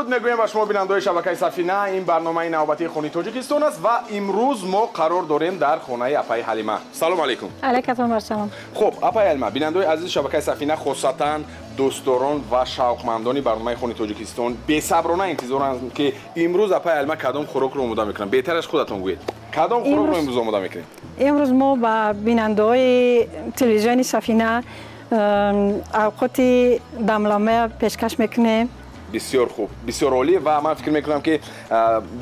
Дуруд мегӯем ба шумо бинандаҳои шабакаи Сафина. Ин барномаи навбатии Хони Тоҷикистон аст ва имрӯз мо қарор дорем дар хонаи апаи Ҳалима. Салом алейкум. Алейкум ассалом. Хуб, апаи Ҳалима, бинандаҳои азизи шабакаи Сафина, хосатан дӯстдорон ва шавқмандони барномаи Хони Тоҷикистон бесаброна интизоранд, ки имрӯз апаи Ҳалима кадом хӯрокро омода мекунанд. Беҳтараш худатон гӯед. Кадом хӯрокро имрӯз омода мекунед? Имрӯз мо ба бинандаҳои телевизиони Сафина авқоти дамлама пешкаш мекунем. Бисёр хуб, бисёр олӣ. Ва ман фикр мекунам, ки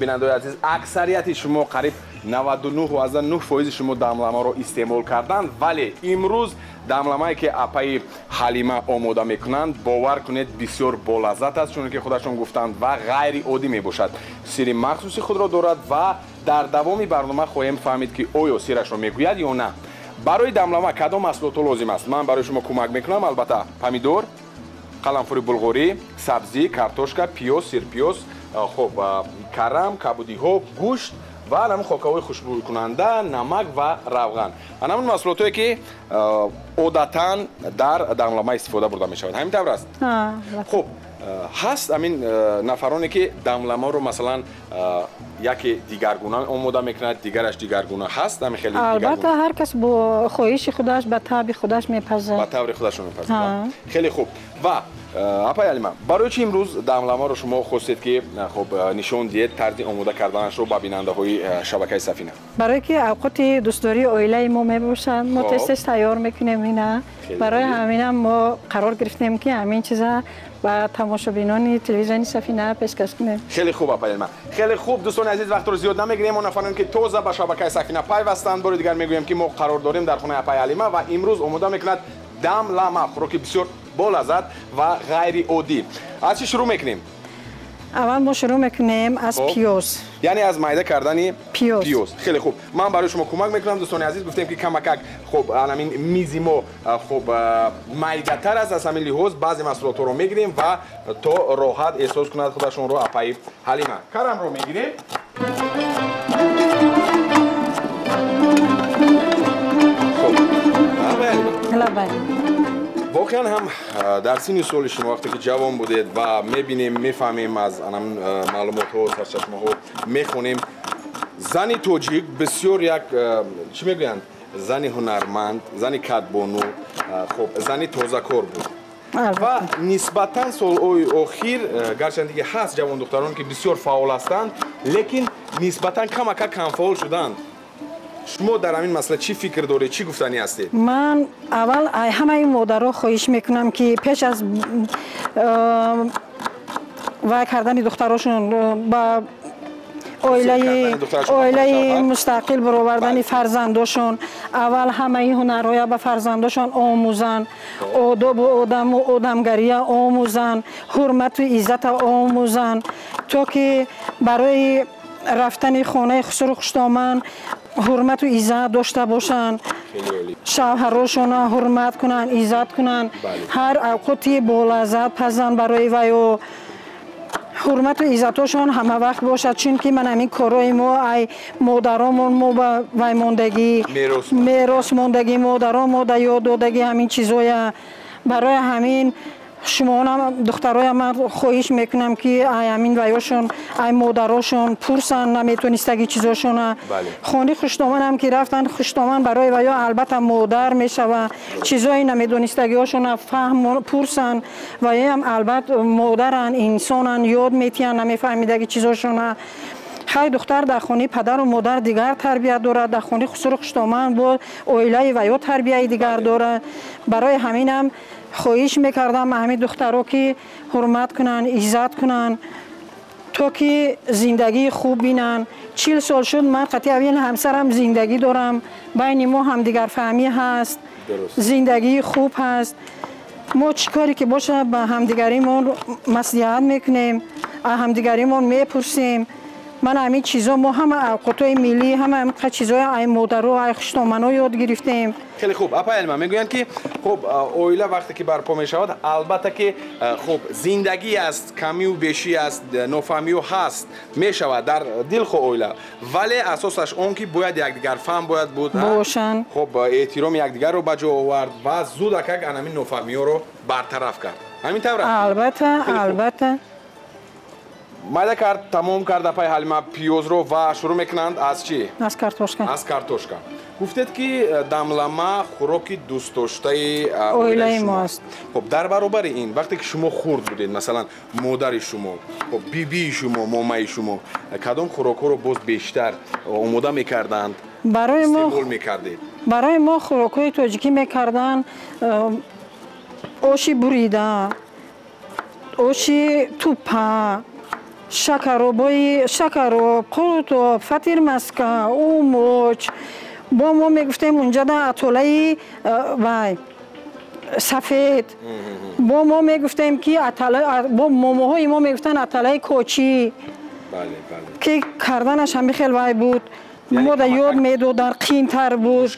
бинандаҳои азиз, аксарияти шумо, қариб 99,9% шумо дамламаро истеъмол карданд, вале имрӯз дамламае ки апаи Ҳалима омода мекунанд, бовар кунед, бисёр болаззат аст, чуне ки худашон гуфтанд, ва ғайриоддӣ мебошад. Сири махсуси худро дорад ва дар давоми барнома хоҳем фаҳмид, ки оё сирашро мегӯяд ё на. Барои дамлама кадом маҳсулотҳо лозим аст? Ман барои шумо кӯмак мекунам. Албатта, помидор, қаламфури булғорӣ, сабзӣ, картошка, пиёз, сирпиёз, хуб, карам, кабудиҳо, гӯшт ва ҳамин хокаҳои хушбӯйкунанда, намак ва равған. Ҳамин маҳсулотҳое ки одатан дар дамлама истифода бурда мешавад. Ҳамин тавр аст? Хуб, ҳаст ҳамин нафароне ки дамламаро масалан яке дигаргуна омода мекунад, дигараш дигаргуна. Ҳаст ҳамин хеле? Албатта, ҳар кас бо хоҳиши худаш, ба табъи худаш мепазад. Ба таври худашон мепазад. Хеле хуб. Ва апаи Ҳалима, барои чӣ имрӯз дамламаро шумо хостед, ки хуб нишон диҳед тарзи омода карданашро ба бинандаҳои шабакаи Сафина? Барое ки авқоти дӯстдории оилаи мо мебошад, мо тез-тез тайёр мекунем ина. Барои ҳаминам мо қарор гирифтем, ки ҳамин чиза ба тамошобинони телевизиони Сафина пешкаш кунем. Хеле хуб, апаи Ҳалима, хеле хуб. Дӯстони азиз, вақтро зиёд намегирем. Он нафароне ки тоза ба шабакаи Сафина пайвастанд, бори дигар мегӯем, ки мо қарор дорем дар хонаи апаи Ҳалима ва имрӯз омода мекунад дамлама, хӯроки бисёр болаззат ва ғайриоддӣ. Аз чӣ шурӯъ мекунем? Аввал мо шурӯъ мекунем аз пиёз. Яъне аз майда кардани пиёз. Хеле хуб, ман барои шумо кӯмак мекунам. Дӯстони азиз, гуфтем, ки камакак хуб ҳамин мизи мо хуб майдатар аст, аз ҳамин лиҳоз баъзе маҳсулотҳоро мегирем ва то роҳат эҳсос кунад худашонро апаи Ҳалима. Карамро мегирем. Лабай. Воқеан ҳам дар синни соли шумо, вақте ки ҷавон будед, ва мебинем, мефаҳмем аз маълумотҳо, сарчашмаҳо мехонем, зани тоҷик бисёр як, чӣ мегӯянд, зани ҳунарманд, зани кадбону, хуб, зани тозакор буд. Ва нисбатан солҳои охир, гарчанде ки ҳаст ҷавондухтарон, ки бисёр фаъол ҳастанд, лекин нисбатан камака камфаъол шуданд. Шумо дар ҳамин масъала чӣ фикр доред, чӣ гуфтанӣ ҳастед? Ман аввал ҳамаи модаро хоҳиш мекунам, ки пеш аз вай кардани духтарошон ба оилаи мустақил баровардани фарзандошон, аввал ҳамаи ҳунарҳоя ба фарзандошон омӯзанд, одобу одаму одамгария омӯзанд, ҳурмату иззата омӯзанд, то ки барои рафтани хонаи хусуру хуштоман ҳурмату иззат дошта бошанд, шавҳарошона ҳурмат кунанд, иззат кунанд, ҳар авқоти болаззат пазанд барои вайо, ҳурмату иззатошон ҳама вақт бошад. Чунки ман ҳамин корҳои мо ай модаромон мо ба вай мондагӣ, мерос мондагӣ, модарон мо да ёд додагӣ ҳамин чизоя. Барои ҳамин шумоонам, духтароя, ман хоҳиш мекунам, ки ай ҳамин ваёшон, ай модарошон пурсанд наметонистаги чизошона. Хони хуштоманам ки рафтанд, хуштоман барои ваё албатта модар мешава, чизои намедонистагиҳошона фаҳм пурсанд, ваёям албатта модаранд, инсонанд, ёд метиҳанд намефаҳмидаги чизошона. Хай, духтар дар хонаи падару модар дигар тарбият дорад, дар хонаи хусуру хуштоман бо оилаи ваё тарбияи дигар дорад. Барои ҳаминам хоҳиш мекардам ҳамин духтаро, ки ҳурмат кунанд, иззат кунанд, то ки зиндагии хуб бинанд. 40 сол шуд ман қатъи аввал ҳамсарам зиндагӣ дорам, байни мо ҳамдигарфаҳмӣ ҳаст, зиндагии хуб ҳаст. Мо чӣ коре ки бошад, ба ҳамдигаримон маслиҳат мекунем, ҳамдигаримон мепурсем. Ман ҳамин чизо, мо ҳама авқотҳои миллӣ, ҳама чизои ай модаро, ай хуштомано ёд гирифтем. Хеле хуб, апаи Ҳалима, мегӯянд, ки хуб, оила вақте ки барпо мешавад, албатта ки хуб зиндагӣ аст, камию бешӣ аст, нофаҳмиё ҳаст, мешавад дар дилхоҳ оила, вале асосаш он ки бояд якдигарфаҳм бояд буд, бошанд, хуб, эҳтироми якдигарро ба ҷо овард ва зудакак ҳамин нофаҳмиёро бартараф кард. Ҳамин тавр аст? Албатта, албатта. Майда кард, тамом кард апай Ҳалима пиёзро ва шурӯъ мекунанд аз чӣ? Аз картошка. Аз картошка. Гуфтед ки дамлама хӯроки дӯстдоштаи оилаи мо аст. Хуб, дар баробари ин вақте ки шумо хурд будед, масалан модари шумо, хуб, бибии шумо, момаи шумо кадом хӯрокҳоро боз бештар омода мекарданд? Барои мо истеъмол мекардед? Барои мо хӯрокҳои тоҷикӣ мекарданд, оши бурида, оши тупа, шакаробои шакароб, қурутоб, фатирмаска, умоч. Бо мо мегуфтем унҷада атолаи вай сафед. Бо мо мегуфтем ки бо момоҳои мо мегуфтанд аталаи кочӣ, ки карданаш ҳами хел вай буд. Мо да ёд медодан, қиинтар буд.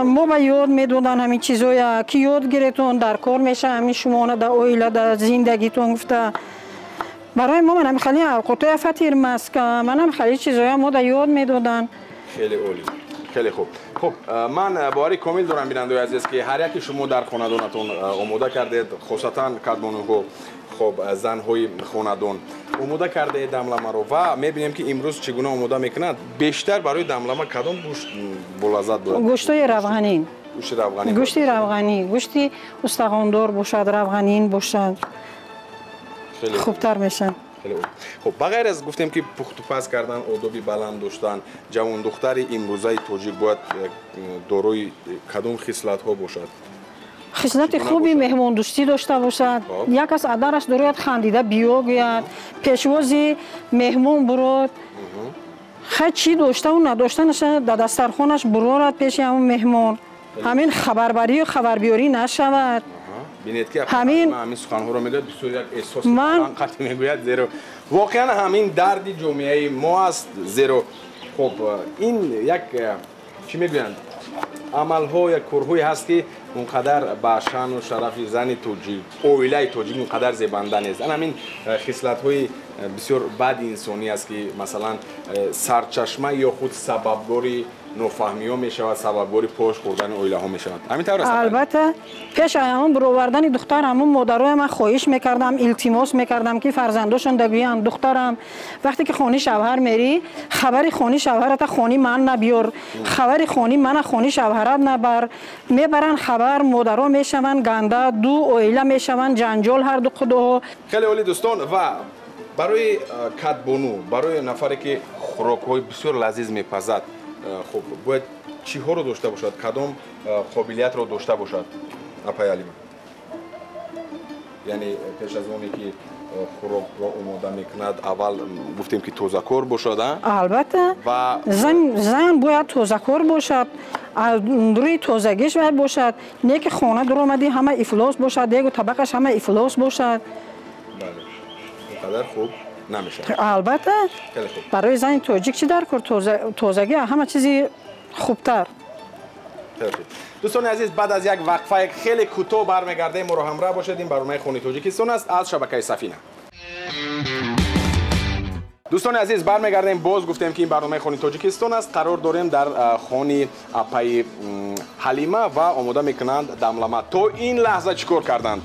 Мо ба ёд медодан ҳамин чизоя, ки ёд гиретон, дар кор меша ҳамин шумона да оила, да зиндагитон гуфта. Барои мо манам хеле авқотоя фатирмаска, манам хеле чизоя мо да ёд медодан. Хеле олӣ. Хеле хуб. Хуб, ман бовари комил дорам, бинандаои азиз, ки ҳар яке шумо дар хонадонатон омода кардед, хусусан кадбонуҳо, хуб, занҳои хонадон омода кардаед дамламаро ва мебинем ки имрӯз чӣ гуна омода мекунанд. Бештар барои дамлама кадом гӯшт болаззат буд? Гӯштҳои равғанин. Гӯшти равғанин. Гӯшти равғанӣ, гӯшти устахондор бошад, равғанин бошад, хубтар мешавад. Хуб, ба ғайр аз гуфтем ки пухтупаз кардан, одоби баланд доштан, ҷавондухтари имрӯзаи тоҷик бояд дорои кадом хислатҳо бошад? Хислати хуби меҳмондӯстӣ дошта бошад, як аз адараш дорояд хандида биёгӯяд, пешвози меҳмон бурод, хай чӣ доштаву надоштанаша дар дастархонаш бурорад пеши ҳамон меҳмон, ҳамин хабарбарию хабарбиёрӣ нашавад. Бинед ки ҳамин суханҳоро мегӯяд, бисёр як эҳсоси қатъӣ мегӯяд, зеро воқеан ҳамин дарди ҷомеаи мо аст, зеро хуб ин як чӣ мегӯянд, амалҳо як корҳое ҳаст ки он қадар ба шаъну шарафи зани тоҷик, оилаи тоҷик он қадар зебанда нест. Ан ҳамин хислатҳои бисёр бади инсонӣ аст ки масалан сарчашма ё худ сабабгори нофаҳмиҳо мешавад, сабабгори пош хӯрдани оилаҳо мешавад. Ҳамин тавр аст? Албатта, пеш аз ҳамон баровардани духтар ҳамон модароя ман хоҳиш мекардам, илтимос мекардам ки фарзандошон дагӯянд духтарам, вақте ки хони шавҳар мерӣ, хабари хони шавҳарата хони ман набиёр, хабари хони мана хони шавҳарат набар. Мебаранд хабар, модаро мешаванд ганда, ду оила мешаванд ҷанҷол ҳар ду худоҳо. Хеле олӣ дӯстон, ва барои кадбону, барои нафаре ки хӯрокҳои бисёр лазиз мепазад, хуб, бояд чиҳоро дошта бошад, кадом қобилиятро дошта бошад апай Ҳалима? Яъне пеш аз оне ки хӯрокро омода мекунад, аввал гуфтем ки тозакор бошад, а? Албатта, ва зан бояд тозакор бошад, рӯи тозагиш бояд бошад, не ки хона дуромадӣ ҳама ифлос бошад, дегу табақаш ҳама ифлос бошад. Бале, он қадар хуб намешавад. Албатта, барои зани тоҷик чӣ дар кор? Тозагӣ ҳама чизи хубтар. Дӯстони азиз, баъд аз як вақфаи хеле кӯтоҳ бармегардем, моро ҳамроҳ бошед. Ин барномаи Хони Тоҷикистон аст аз шабакаи Сафина. Дӯстони азиз, бармегардем. Боз гуфтем ки ин барномаи Хони Тоҷикистон аст. Қарор дорем дар хони апаи Ҳалима ва омода мекунанд дамлама. То ин лаҳза чӣ кор карданд?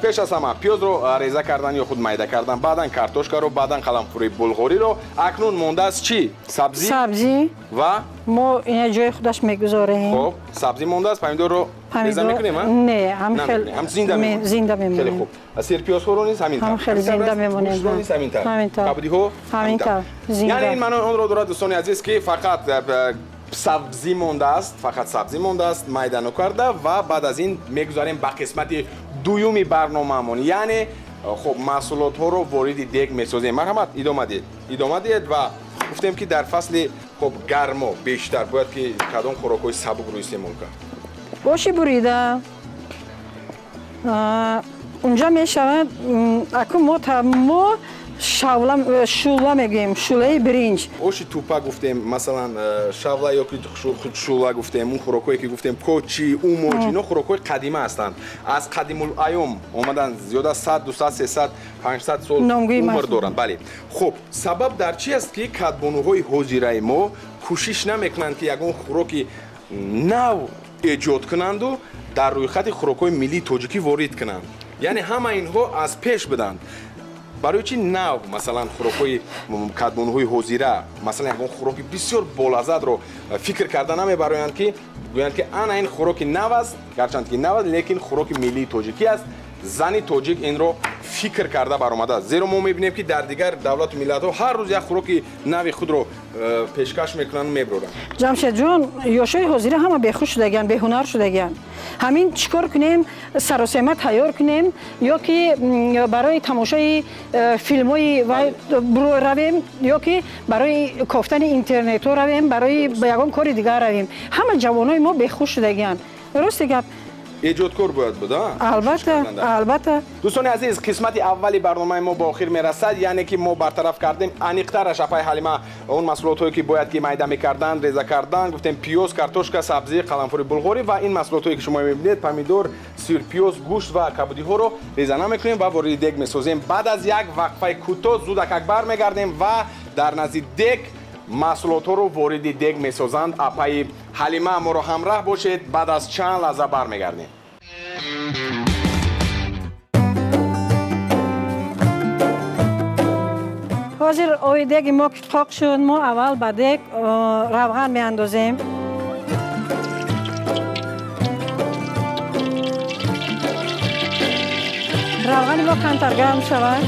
Пеш аз ҳама пиёзро реза кардан ё худ майда кардан, баъдан картошкаро, баъдан қаламфури булғориро. Акнун мондааст чӣ? Сабзӣ. Сабзӣ ва мо ина ҷои худаш мегузорем. Хуб, сабзӣ мондааст, помидорро реза мекунем, а? Не, ҳам хел ҳам зинда мемонем. Зинда мемонем. Хеле хуб. Сирпиёзҳоро низ ҳамин тавр. Ҳам хеле зинда мемонем. Гӯштро низ ҳамин тавр. Ҳамин тавр. Кабудиҳо ҳамин тавр. Зинда. Яъне ин маънои онро дорад, дӯстони азиз, ки фақат сабзӣ мондааст, фақат сабзӣ мондааст, майда накарда, ва баъд аз ин мегузарем ба қисмати дуюми барномаамон. Яъне хуб, маҳсулотҳоро вориди дег месозем. Марҳамат, идома диҳед. Идома диҳед. Ва гуфтем ки дар фасли хуб гармо бештар бояд ки кадом хӯрокҳои сабукро истеъмол кард? Оши бурида унҷа мешавад. Аку мо шула мегӯем, шулаи биринҷ. Оши тупа гуфтем, масалан шавла ё ки худ шула гуфтем, он хӯрокҳое ки гуфтем, кочи, умоч, ино хӯрокҳои қадима ҳастанд. Аз қадимулайём омадан, зиёда 100, 200, 300, 500 сол умр доранд. Бале. Хуб, сабаб дар чи аст ки кадбонуҳои ҳозираи мо кӯшиш намекунанд ки ягон хӯроки нав эҷод кунанду дар рӯйхати хӯрокҳои миллии тоҷикӣ ворид кунанд? Яъне ҳама инҳо аз пеш буданд. Барои чӣ нав, масалан, хӯрокҳои кадбонуҳои ҳозира, масалан, ягон хӯроки бисёр болаззатро фикр карда намебароянд, ки гӯянд, ки ана ин хӯроки нав аст, гарчанд ки нав аст, лекин хӯроки миллии тоҷикӣ аст. Зани тоҷик инро фикр карда баромадааст. Зеро мо мебинем, ки дар дигар давлату миллатҳо ҳар рӯз як хӯроки нави худро пешкаш мекунанд, мебароранд. Ҷамшедҷон, ёшои ҳозира ҳама бехуш шудагианд, беҳунар шудагианд. Ҳамин чӣ кор кунем, саросема тайёр кунем ё ки барои тамошои филмҳои равем, ё ки барои кофтани интернетҳо равем, барои ба ягон кори дигар равем. Ҳама ҷавонои мо бехуш шудагианд. Рости гап, эҷодкор бояд буд, албатта, албатта. Дӯстони азиз, қисмати аввали барномаи мо ба охир мерасад, яъне ки мо бартараф кардем аниқтараш апаи Ҳалима он маҳсулотҳое, ки бояд ки майда мекардан, реза кардан, гуфтем пиёз, картошка, сабзӣ, қаламфури булғорӣ ва ин маҳсулотҳое, ки шумо мебинед, помидор, сирпиёз, гӯшт ва кабудиҳоро реза намекунем ва вориди дег месозем. Баъд аз як вақфаи кӯтоҳ зудакак бармегардем ва дар назди дег маҳсулотҳоро вориди дег месозанд. Апаи Ҳалима, моро ҳамроҳ бошед, баъд аз чанд лаҳза бармегардем. Ҳозир ои деги мо ки қоқ шуд, мо аввал ба дег равған меандозем. Равғани мо камтар гарм шавад.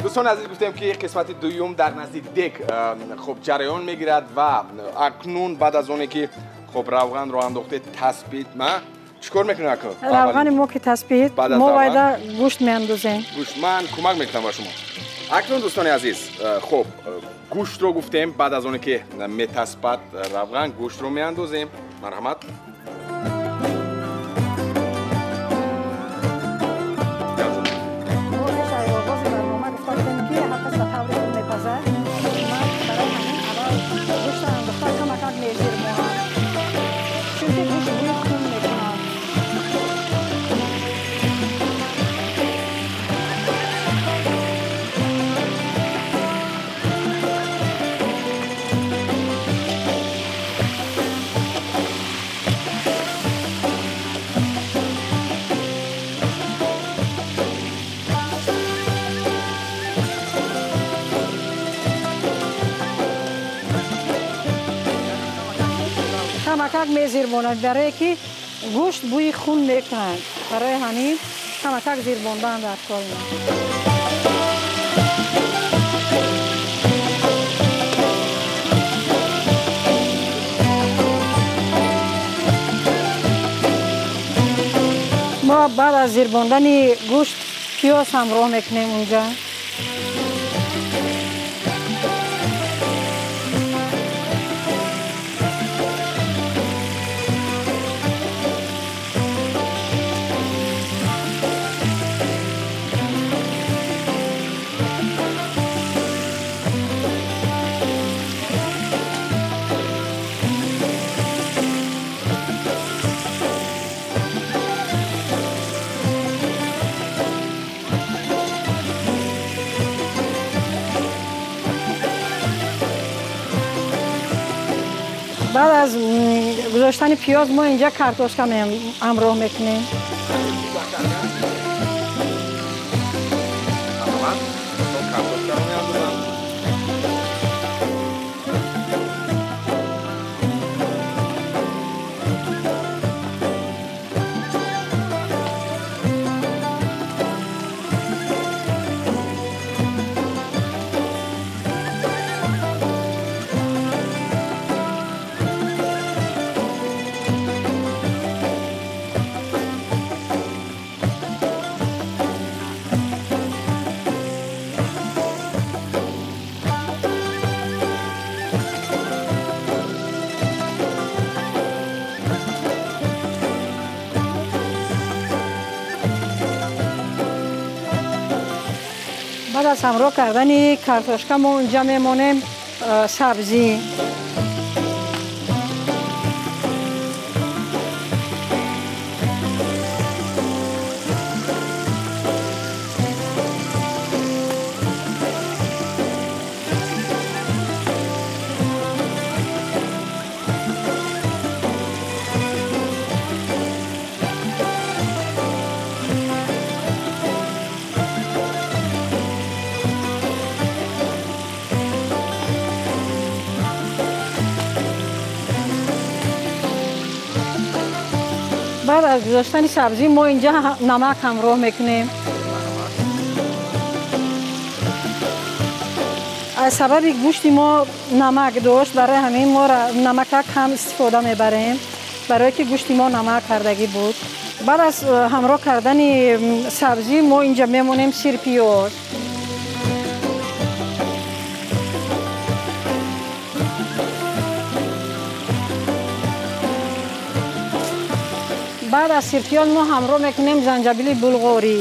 Дӯстони азиз, гуфтем, ки қисмати дуюм дар назди дег хуб ҷараён мегирад ва акнун баъд аз оне ки хуб равғанро андохте таспид, ма чӣ кор мекунем акнун? Равғани мо ки таспид, мо вайда гӯшт меандозем. Гӯшт ман кӯмак мекунам ба шумо. Акнун дӯстони азиз, хуб гӯштро гуфтем, баъд аз оне ки метаспад равған, гӯштро меандозем. Марҳамат. Камакак мезирбонад, барое ки гӯшт бӯи хун мекунад. Барои ҳамин камакак зирбондан дар кор. Мо баъд аз зирбондани гӯшт пиёз ҳамроҳ мекунем унҷа. Баъд аз гузоштани пиёз мо инҷа картошка ҳамроҳ мекунем. Баъд аз ҳамроҳ кардани картошка мо унҷа мемонем сабзӣ. Баъд аз гузоштани сабзӣ мо инҷа намак ҳамроҳ мекунем. Аз сабаби гӯшти мо намак дошт, барои ҳамин мо намака кам истифода мебарем, барое ки гӯшти мо намак кардагӣ буд. Баъд аз ҳамроҳ кардани сабзӣ мо инҷа мемонем сирпиёз. Баъд аз сирпиёз мо ҳамроҳ мекунем занҷабили булғорӣ.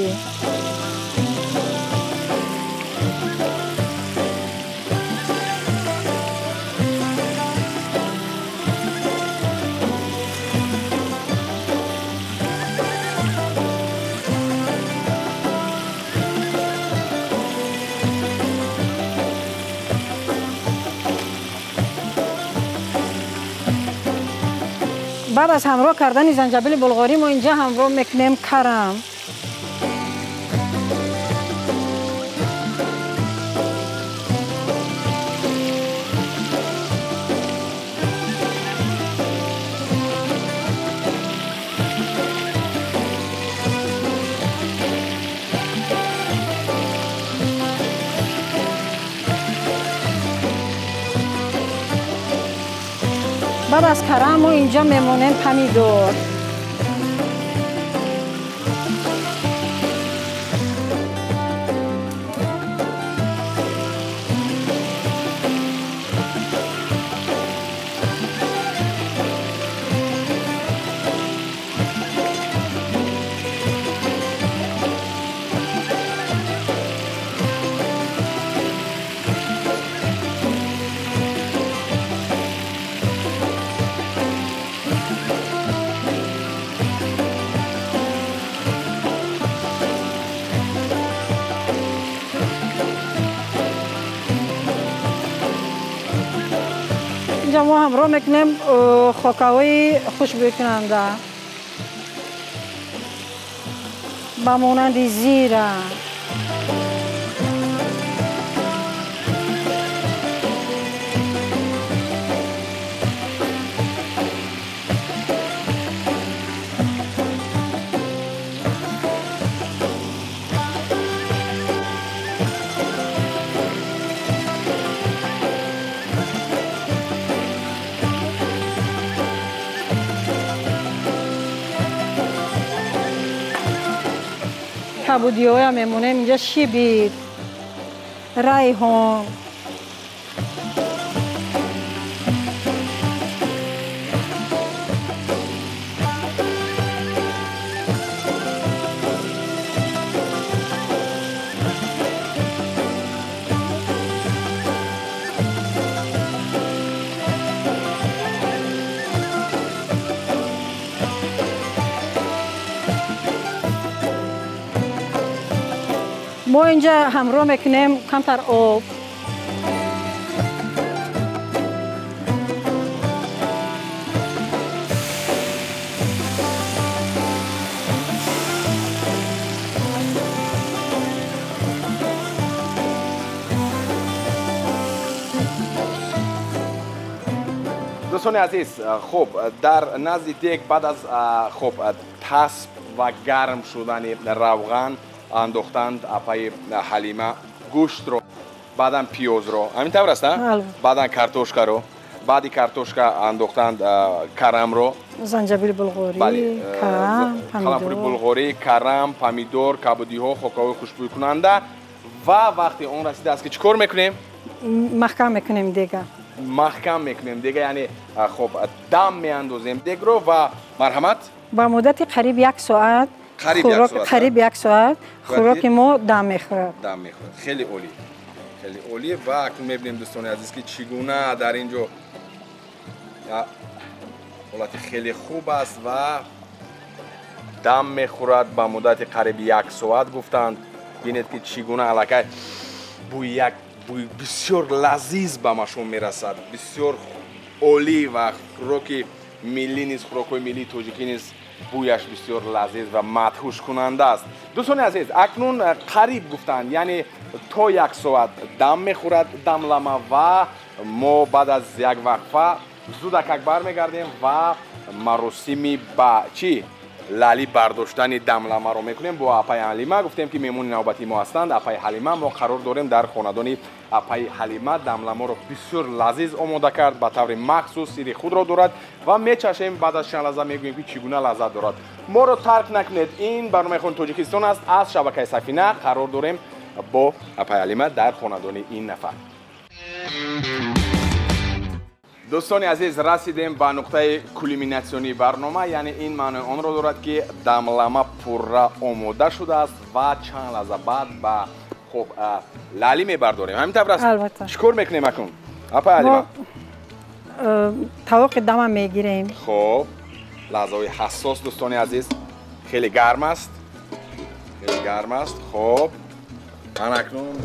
Баъд аз ҳамроҳ кардани занҷабили булғорӣ мо инҷа ҳамроҳ мекунем карам. Баъд аз карам мо инҷа мемонем помидор. Инҷа мо ҳамроҳ мекунем хокаҳои хушбӯйкунанда ба монанди зира. Кабудиҳоя мемонем инҷа шибит, райҳон. Мо инҷа ҳамроҳ мекунем камтар об. Дӯстони азиз, хуб, дар назди дег баъд аз хуб тасб ва гарм шудани равған андохтанд апаи Ҳалима гӯштро, баъдан пиёзро, ҳамин тавр аст, баъдан картошкаро, баъди картошка андохтанд карамро, занҷабили булғорӣ, карам, булғорӣ, карам, помидор, кабудиҳо, хокаҳои хушбӯйкунанда. Ва вақти он расидааст ки чӣ кор мекунем? Маҳкам мекунем дега. Маҳкам мекунем дега, яъне хуб дам меандозем дегро ва марҳамат. Ба муддати қариб як соат, қариб як соат хӯроки мо дам мехӯрад. Дам мехӯрад. Хеле олӣ, хеле олӣ. Ва акнун мебинем дӯстони азиз ки чӣ гуна дар ин ҷо ҳолати хеле хуб аст ва дам мехӯрад ба муддати қариб як соат гуфтанд. Бинед ки чӣ гуна аллакай бӯи як бӯи бисёр лазиз ба машом мерасад. Бисёр олӣ ва хӯроки миллӣ низ, хӯрокҳои миллии тоҷикӣ низ бӯяш бисёр лазиз ва мадҳушкунанда аст. Дӯстони азиз, акнун қариб гуфтанд, яъне то як соат дам мехӯрад дамлама ва мо баъд аз як вақфа зудакак бармегардем ва маросими ба чӣ? лалӣ бардоштани дамламаро мекунем бо апаи Ҳалима. Гуфтем ки меҳмони навбатии мо ҳастанд апаи Ҳалима. Мо қарор дорем дар хонадони апаи Ҳалима. Дамламаро бисёр лазиз омода кард, ба таври махсус сири худро дорад ва мечашем. Баъд аз чанд лаҳза мегӯем ки чӣ гуна лаззат дорад. Моро тарк накунед. Ин барномаи Хони Тоҷикистон аст аз шабакаи Сафина. Қарор дорем бо апаи Ҳалима дар хонадони ин нафар. Дӯстони азиз, расидем ба нуқтаи кулминатсионии барнома, яъне ин маънои онро дорад ки дамлама пурра омода шудааст ва чанд лаҳза баъд ба хуб лалӣ мебардорем. Ҳамин тавр аст? Албатта. Чӣ кор мекунем акнун апаи Ҳалима? Тавоқи дама мегирем. Хуб, лаҳзаҳои ҳассос дӯстони азиз, хеле гарм аст, хеле гарм аст. Хуб, ман акнун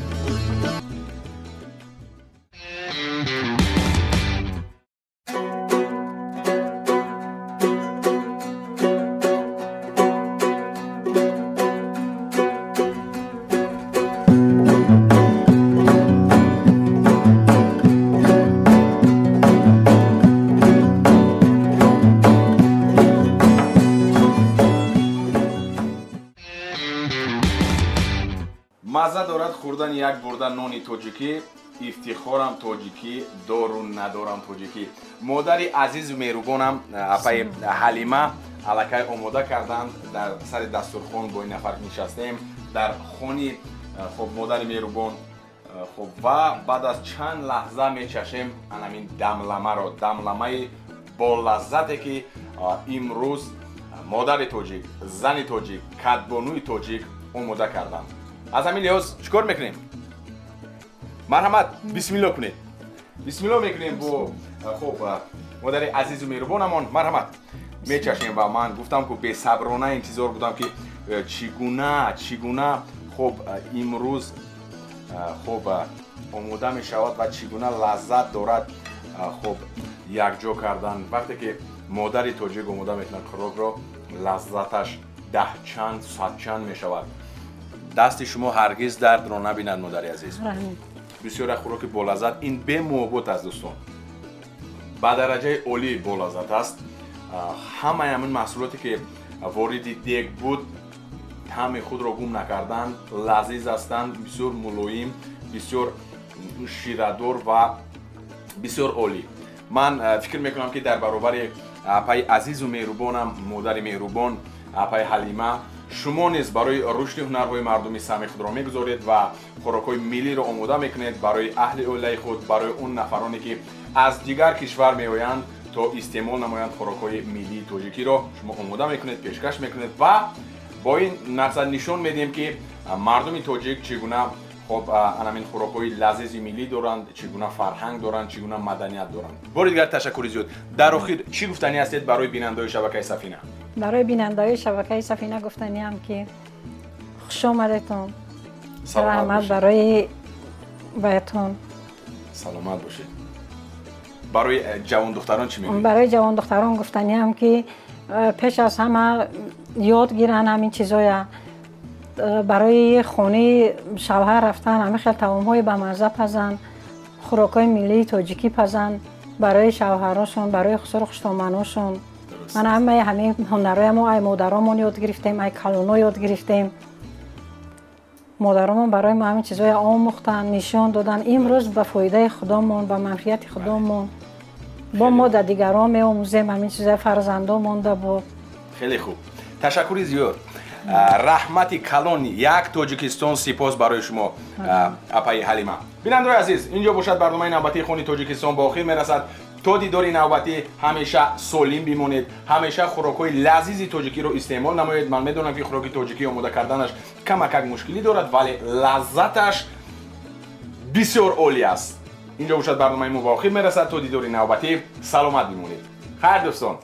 мазза дорад хӯрдани як бурда нони тоҷикӣ. Ифтихорам тоҷикӣ, дору надорам тоҷикӣ. Модари азизу меҳрубонам апаи Ҳалима аллакай омода карданд. Дар сари дастурхон бо ин нафар нишастем дар хони хуб модари меҳрубон. Хуб, ва баъд аз чанд лаҳза мечашем анамин дамламаро, дамламаи болаззате ки имрӯз модари тоҷик, зани тоҷик, кадбонуи тоҷик омода карданд. Аз ҳамин лиҳоз чӣ кор мекунем? Марҳамат, бисмилло кунед. Бисмилло мекунем бо хуб модари азизу меҳрубонамон. Марҳамат, мечашем. Ва ман гуфтам ку бесаброна интизор будам ки чӣ гуна хуб имрӯз хуб омода мешавад ва чӣ гуна лаззат дорад хуб якҷо кардан. Вақте ки модари тоҷик омода мекунад хӯрокро, лаззаташ даҳчанд, садчанд мешавад. Дасти шумо ҳаргиз дардро набинад, модари азиз. Бисёр як хӯроки болаззат, ин бемуҳоббат аст дӯстон, ба дараҷаи олӣ болаззат аст. Ҳамаи ҳамин маҳсулоте ки вориди дег буд таъми худро гум накарданд, лазиз ҳастанд, бисёр мулоим, бисёр ширадор ва бисёр олӣ. Ман фикр мекунам ки дар баробари апаи азизу меҳрубонам, модари меҳрубон апаи Ҳалима, шумо низ барои рушди ҳунарҳои мардумӣ саҳми худро мегузоред ва хӯрокҳои миллиро омода мекунед барои аҳли оилаи худ, барои он нафароне ки аз дигар кишвар меоянд то истеъмол намоянд хӯрокҳои миллии тоҷикиро. Шумо омода мекунед, пешкаш мекунед ва бо ин мақсад нишон медиҳем ки мардуми тоҷик чӣ гуна хоб анамин хӯрокҳои лазизи миллӣ доранд, чӣ гуна фарҳанг доранд, чӣ гуна маданият доранд. Бори дигар ташаккури зиёд. Дар охир чӣ гуфтанӣ ҳастед барои бинандаҳои шабакаи Сафина? Барои бинандаҳои шабакаи Сафина гуфтаниам ки хуш омадетон, раҳмат барои баятон. Саломат бошед. Барои ҷавондухтарон чӣ мегӯед? Барои ҷавондухтарон гуфтаниам ки пеш аз ҳама ёд гиранд ҳамин чизоя. Барои хонаи шавҳар рафтан ҳамин хел таомҳои бамазза пазанд, хӯрокҳои миллии тоҷикӣ пазанд барои шавҳарошон, барои хусуру хуштоманошон. Ман ҳамаи ҳамин ҳунарҳои мо ай модаромон ёд гирифтем, ай калоно ёд гирифтем. Модаромон барои мо ҳамин чизҳоя омӯхтанд, нишон доданд. Имрӯз ба фоидаи худомон, ба манфиати худомон бо мо да дигарон меомӯзем ҳамин чизҳоя, фарзандомон да бо. Хеле хуб, ташаккури зиёд. Раҳмати калон як Тоҷикистон сипос барои шумо апаи Ҳалима. Бинандаҳои азиз, инҷо бошад барномаи навбатии Хони Тоҷикистон ба охир мерасад. То дидори навбатӣ ҳамеша солим бимонед, ҳамеша хӯрокҳои лазизи тоҷикиро истеъмол намоед. Ман медонам ки хӯроки тоҷикӣ омода карданаш камакак мушкилӣ дорад, вале лаззаташ бисёр олӣ аст. Инҷо бошад барномаи мо ба охир мерасад. То дидори навбатӣ саломат бимонед. Хайр дӯстон.